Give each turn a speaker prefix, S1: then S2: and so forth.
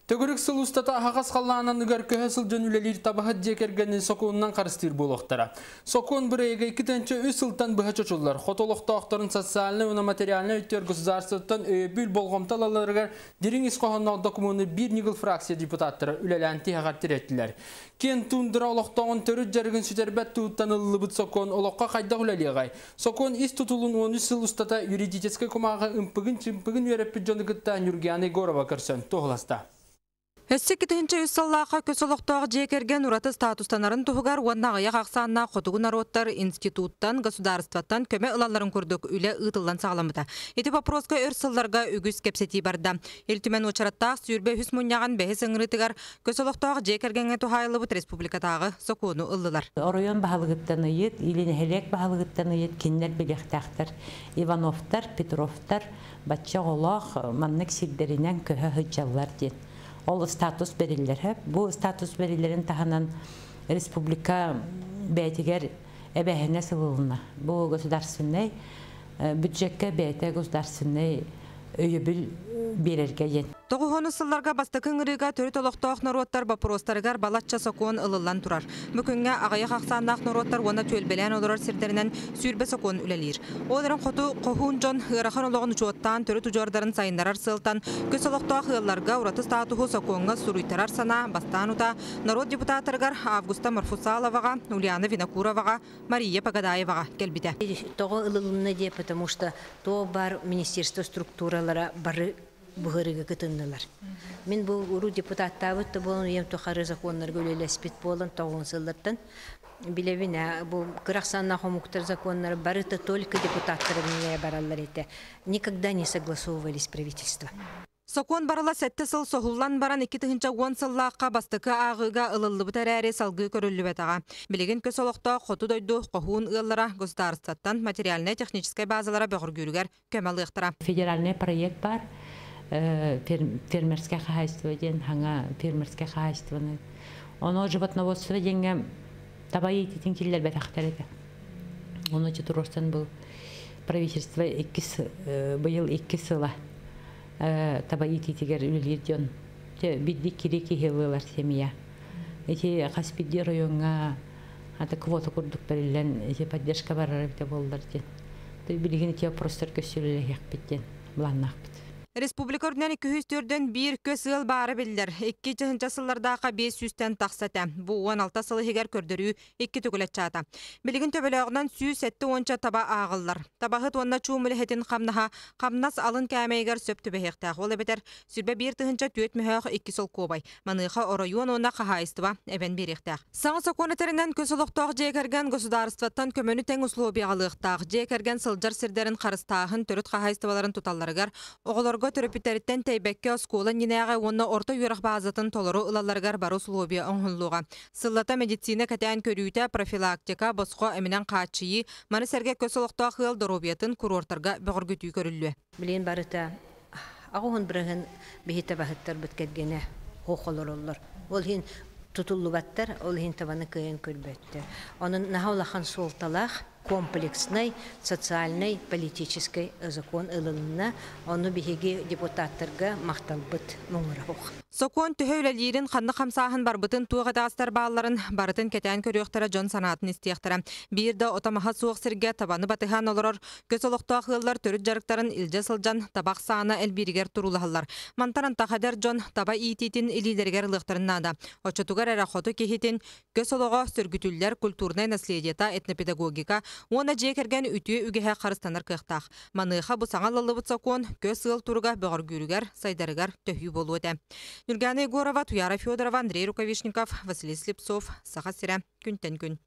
S1: Төгүрүк сыл устата аһаҕас халлаан анныгар көһө сылдьан үлэлиир табаһыт дьиэ кэргэнин сокуонунан харыстыыр буолуохтара. Сокуон бырайыага 2003 сылтан быһа чочуллар. Хоту олохтоохторун социальнай уонна материальнай өттүгэр государствоттан өйөбүл болҕомто ылалларыгар дириҥ ис хоһоонноох докумуону биир ньыгыл фракция депутаттара үлэлээн тиһэҕэр тириэртилэр. Киэн туундара олохтооҕун төрүт дьарыгын сүтэрбэт туһуттан ылыллыбыт сокуон олоххо хайдах үлэлиэҕэй? Сокуон ис тутулун 13 сыл устата юридическай кумааҕы ымпыгын-чымпыгын үөрэппит дьону кытта Нюргиана Егорова көрсөн туоһуласта.
S2: Өссө 2003 сыллаахха көс олохтоох дьиэ кэргэн ураты статустанарын туһугар уонна аҕыйах ахсааннаах хотугу норуоттар институттан, государствоттан көмө ылалларын курдук үлэ ыытыллан саҕаламмыта. Ити боппуруоска өр сылларга үгүс кэпсэтии барда. Ил Түмэн уочараттаах 23 мунньаҕын бэһис ыҥырыытыгар көс олохтоох дьиэ кэргэҥҥэ туһаайыллыбыт республикатааҕы сокуону ыллылар.
S3: Оройуон баһылыгыттан ыйыт, или нэһилиэк баһылыгыттан ыйыт, кинилэр билиэхтээхтэр. Ивановтар, Петровтар бачча оҕолоох маннык сирдэринэн көһө сылдьаллар диэн. Ол статус бэриллэр. Бу статус бэриллэрин таһынан республика бэйэтигэр эбээһинэс ылылынна. Бу государственнай бюджекка бэйэтэ государственнай өйөбүл биэрэргэ диэн.
S2: Тоҕуһуонус сылларга бастакы ыҥырыыга төрүт олохтоох норуоттар боппуруостарыгар балачча сокуон ылыллан турар. Бу күҥҥэ аҕыйах ахсааннаах норуоттар уонна түөлбэлээн олорор сирдэринэн 20 сокуон үлэлиир. Ол эрэн хоту хоһуун дьон ыарахан олоҕун учуоттаан төрүт удьуордарын сайыннарар сыалтан көс олохтоох ыалларга ураты статуһу сокуоҥҥа суруйтарар санаа бастаан утаа норуот депутаттарыгар Августа Марфусаловаҕа, Ульяна Винокуроваҕа, Мария Пагадаеваҕа кэлбитэ.
S4: Тоҕо ылылынна диэ, потому что то бар министерство структуралара бары быһырыга кытыннылар. Мин бу урут депутаттаабыт да буолан уйам тухары законнарга үлэлэспит буолан тоҕуон сыллартан билэбин бу кырахсааннаах омуктар законнары барыта только депутаттары бараллар этэ. Никогда не согласовывались правительство.
S2: Сокуон барыла 7 сыл соһуллан баран 2010 сыллаахха бастакы ааҕыыга ылыллыбыт эрээри салгыы көрүллүбэтэҕэ. Билигин көс олохтоох хоту дойду хоһуун ыаллара государствоттан материальнай-техническай базалара бөҕөргүүрүгэр көмө алыахтара.
S3: Федеральный проект бар фермерское хозяйство диэн хаҥа фермерское хозяйствоны. Оно животноводство диэҥҥэ таба иитиитин киллэрбэтэхтэр этэ. Ону туруорсан был правительство иккис быйыл иккис сыла таба иитиитигэр үлэлиир дьон бидди кири киһи ылыылар семья. Ити хас бидди райоҥҥа ата квота курдук бэриллэн ити поддержка барар эбитэ буоллар диэн. Билигин ити вопростар көссүлэлэһиэхпит диэн былааннаахпыт.
S2: Республика үрдүнэн 241 көс ыал баара биллэр. 2 сыллардаахха 500-тэн тахса этэ. Бу 16 сыл иһигэр көрдөрүү 2 төгүл аччаата. Билигин төбөлөөҕүнэн 170 таба ааҕыллар. Табаһыт уонна чуум үлэһитин хамнаһа хамнас алын кээмэйигэр сөп түбэһиэхтээх. Ол эбэтэр 21 004 мөһөөх 2 солкуобай. Маныаха оройуон уонна хаһаайыстыба эбэн биэриэхтээх. Саҥа сокуон этэринэн көс олохтоох дьиэ кэргэн государствоттан көмөнү тэҥ условияҕалыахтаах. Дьиэ кэргэн сылдьар сирдэрин харыстааһын төрүт хаһаайыстыбаларын туталларыгар, оҕолорго төрөппүттэриттэн тэйбэккэ оскуола иннинээҕи уонна орто үөрэх базатын толору ылалларыгар бары условия оҥоһуллуоҕа. Сыллата медицина кэтээн көрүүтэ, профилактика, босхо эминэн хааччыйыы, маны сэргэ көс олохтоох ыал доруобуйатын курортарга бөҕөргүтүү көрүллүө.
S4: Билигин барыта 80% биһи табаһыттарбыт кэргэнэ хоолороллор. Ол иһин тутуллубаттар, ол иһин табаны кыайан көрбөттөр. Онон наһаа улахан суолталаах комплекснай социальный политический закон ылылынна. Ону биһиги депутаттарга махталбыт муҥура суох.
S2: Сокуон төһө үлэлиирин ханна хамсааһын барбытын туох этаастар баалларын барытын кэтээн көрүөхтэрэ дьон санаатын истиэхтэрэ. Биир да отамаха суох сиргэ табаны батыһан олорор көс олохтоох ыаллар төрүт дьарыктарын илдьэ сылдьан табах саана элбииригэр туруулаһаллар. Мантан антах эдэр дьон таба иитиитин илиилэригэр ылыахтарын наада. Оччотугар эрэ хоту киһитин көс олоҕо сөргүтүллэр культурнай наследиета, этнопедагогика уонна дьиэ кэргэн үтүө үгэһэ харыстанар кыахтаах. Маныаха бу саҥа ылыллыбыт сокуон көс ыал туруга бөҕөргүүрүгэр, сайдарыгар төһүү буолуо этэ. Нюргана Егорова, Туяра Федорова, Андрей Рукавишников, Василий Слепцов, Саха сирэ, күнтэн күн.